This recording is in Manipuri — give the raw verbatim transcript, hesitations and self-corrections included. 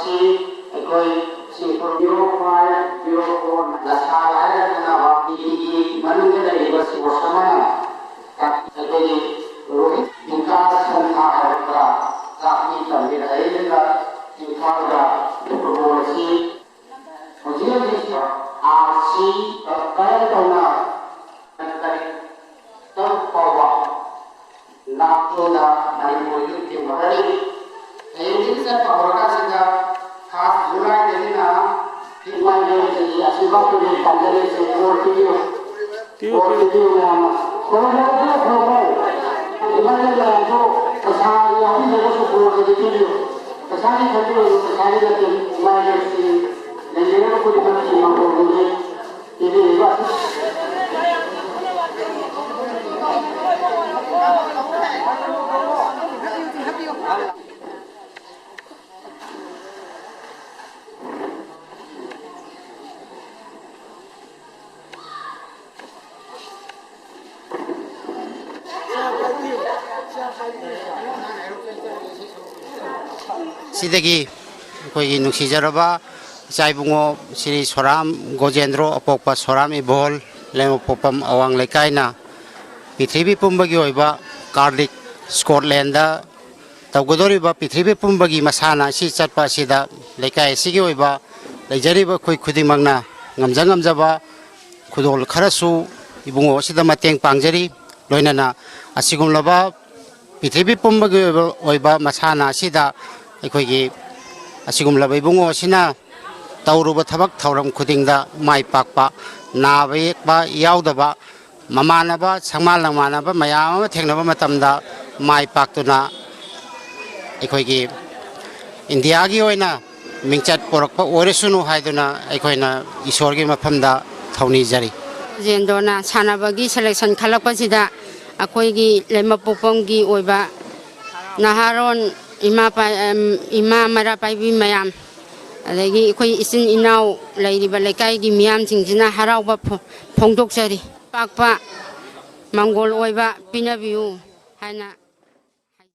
ꯁꯤ ꯑꯩꯈꯣꯏ ꯁꯤ ꯖꯤꯔꯣ ꯐꯥꯏꯚ ꯖꯤꯔꯣ ꯐꯣꯔ ꯅꯁꯥ ꯍꯥꯏꯔꯒ ꯈꯪꯅꯕ ꯇꯤꯚꯤꯒꯤ ꯃꯅꯨꯡꯗ ꯂꯩꯔꯤꯕ ꯁꯣꯔꯁ ꯑꯃꯅ ꯑꯩꯈꯣꯏꯒꯤ ꯔꯣꯍꯤꯠ ꯕꯤꯀꯥꯁ ꯁꯟꯊꯥ ꯍꯥꯏꯕ ꯇꯥꯛꯄꯤ ꯇꯝꯕꯤꯔꯛꯏ꯫ ꯑꯗꯨꯒ ꯏꯝꯐꯥꯜꯗ ꯐꯨꯠꯕꯣꯜ ꯑꯁꯤ ꯍꯧꯖꯤꯛ ꯍꯧꯖꯤꯛ ꯑꯥꯔ ꯁꯤ ꯀꯔꯝ ꯇꯧꯅ ꯇꯔꯨꯛ ꯐꯥꯎꯕ ꯅꯥꯄꯣꯗ ꯃꯅꯤꯄꯨꯔꯒꯤ ꯇꯤꯝ ꯑꯃꯅꯤ꯫ ꯍꯌꯦꯡꯗꯒꯤ ꯆꯠꯄ ꯍꯧꯔꯀꯥꯟꯁꯤꯗ ꯐꯥꯔꯁ ꯖꯨꯂꯥꯏꯗꯒꯤꯅ ꯐꯤꯐꯇꯤꯟ ꯖꯨꯂꯥꯏ ꯑꯁꯤꯐꯥꯎꯕꯒꯤ ꯄꯥꯟꯖꯔꯤꯁꯦ ꯕꯣꯜ ꯄꯤꯕꯤꯌꯨ꯫ ꯕꯣꯜ ꯄꯤꯕꯤꯌꯨ ꯃꯌꯥꯝ ꯑꯃ꯫ ꯈꯨꯔꯨꯝꯖꯔꯤ, ꯈꯨꯔꯨꯝꯖꯔꯤ꯫ ꯏꯃꯥ ꯃꯌꯥꯝꯁꯨ ꯄꯩꯁꯥ ꯌꯥꯎꯕꯤꯗ꯭ꯔꯒꯁꯨ ꯕꯣꯜꯗꯗꯤ ꯄꯤꯕꯤꯌꯨ꯫ ꯄꯩꯁꯥꯒꯤ ꯈꯟꯕꯤꯔꯨꯅꯨ, ꯄꯩꯁꯥꯒꯤ ꯅꯠꯇꯦ꯫ ꯏꯃꯥ ꯏꯕꯦꯜꯁꯤ ꯂꯩꯖꯔꯤꯕ ꯈꯨꯗꯤꯡꯃꯛꯀꯤ ꯃꯄꯨꯗꯨꯅꯤ꯫ ꯄꯤꯕꯤꯔꯤꯕ ꯁꯤꯗꯒꯤ ꯑꯩꯈꯣꯏꯒꯤ ꯅꯨꯡꯁꯤꯖꯔꯕ ꯏꯆꯥ ꯏꯕꯨꯡꯉꯣ ꯁ꯭ꯔꯤ ꯁꯣꯔꯥꯝ ꯒꯣꯖꯦꯟꯗ꯭ꯔꯣ ꯑꯄꯣꯛꯄ ꯁꯣꯔꯥꯝ ꯏꯕꯣꯜ, ꯂꯩꯃꯄꯣꯛꯄꯝ ꯑꯋꯥꯡ ꯂꯩꯀꯥꯏꯅ ꯄ꯭ꯔꯤꯊꯤꯕꯤ ꯄꯨꯝꯕꯒꯤ ꯑꯣꯏꯕ ꯀꯥꯔꯂꯤꯛ ꯁ꯭ꯀꯣꯠꯂꯦꯟꯗ ꯇꯧꯒꯗꯧꯔꯤꯕ ꯄ꯭ꯔꯤꯊꯤꯕꯤ ꯄꯨꯝꯕꯒꯤ ꯃꯁꯥꯟꯅ ꯑꯁꯤ ꯆꯠꯄ ꯑꯁꯤꯗ ꯂꯩꯀꯥꯏ ꯑꯁꯤꯒꯤ ꯑꯣꯏꯕ ꯂꯩꯖꯔꯤꯕ ꯑꯩꯈꯣꯏ ꯈꯨꯗꯤꯡꯃꯛꯅ ꯉꯝꯖ ꯉꯝꯖꯕ ꯈꯨꯗꯣꯜ ꯈꯔꯁꯨ ꯏꯕꯨꯡꯉꯣ ꯑꯁꯤꯗ ꯃꯇꯦꯡ ꯄꯥꯡꯖꯔꯤ꯫ ꯂꯣꯏꯅꯅ ꯑꯁꯤꯒꯨꯝꯂꯕ ꯄ꯭ꯔꯤꯊꯤꯕꯤ ꯄꯨꯝꯕꯒꯤ ꯑꯣꯏꯕ, ꯑꯣꯏꯕ ꯃꯁꯥꯟꯅ ꯑꯁꯤꯗ ꯑꯩꯈꯣꯏꯒꯤ ꯑꯁꯤꯒꯨꯝꯂꯕ ꯏꯕꯨꯡꯉꯣ ꯑꯁꯤꯅ ꯇꯧꯔꯨꯕ ꯊꯕꯛ ꯊꯧꯔꯝ ꯈꯨꯗꯤꯡꯗ ꯃꯥꯏ ꯄꯥꯛꯄ, ꯅꯥꯕ ꯌꯦꯛꯄ ꯌꯥꯎꯗꯕ, ꯃꯃꯥꯟꯅꯕ ꯁꯪꯃꯥꯟ ꯂꯪꯃꯥꯟꯅꯕ ꯃꯌꯥꯝ ꯑꯃ ꯊꯦꯡꯅꯕ ꯃꯇꯝꯗ ꯃꯥꯏ ꯄꯥꯛꯇꯨꯅ ꯑꯩꯈꯣꯏꯒꯤ ꯏꯟꯗꯤꯌꯥꯒꯤ ꯑꯣꯏꯅ ꯃꯤꯡꯆꯠ ꯄꯨꯔꯛꯄ ꯑꯣꯏꯔꯁꯅꯨ ꯍꯥꯏꯗꯨꯅ ꯑꯩꯈꯣꯏꯅ ꯏꯁꯣꯔꯒꯤ ꯃꯐꯝꯗ ꯊꯧꯅꯤꯖꯔꯤ꯫ ꯖꯦꯟꯗꯣꯅ ꯁꯥꯟꯅꯕꯒꯤ ꯁꯦꯂꯦꯛꯁꯟ ꯈꯜꯂꯛꯄꯁꯤꯗ ꯑꯩꯈꯣꯏꯒꯤ ꯂꯩꯃꯄꯣꯛꯄꯝꯒꯤ ꯑꯣꯏꯕ ꯅꯍꯥꯔꯣꯟ, ꯏꯃꯥ ꯄꯥꯏ-, ꯑꯝ, ꯏꯃꯥ ꯃꯩꯔꯥ ꯄꯥꯏꯕꯤ ꯃꯌꯥꯝ, ꯑꯗꯒꯤ ꯑꯩꯈꯣꯏ ꯏꯆꯤꯟ ꯏꯅꯥꯎ ꯂꯩꯔꯤꯕ ꯂꯩꯀꯥꯏꯒꯤ ꯃꯤꯌꯥꯝꯁꯤꯡꯁꯤꯅ ꯍꯔꯥꯎꯕ ꯐꯣ-, ꯐꯣꯡꯗꯣꯛꯆꯔꯤ꯫ ꯄꯥꯛꯄ ꯃꯪꯒꯣꯜ ꯑꯣꯏꯕ ꯄꯤꯅꯕꯤꯌꯨ ꯍꯥꯏꯅ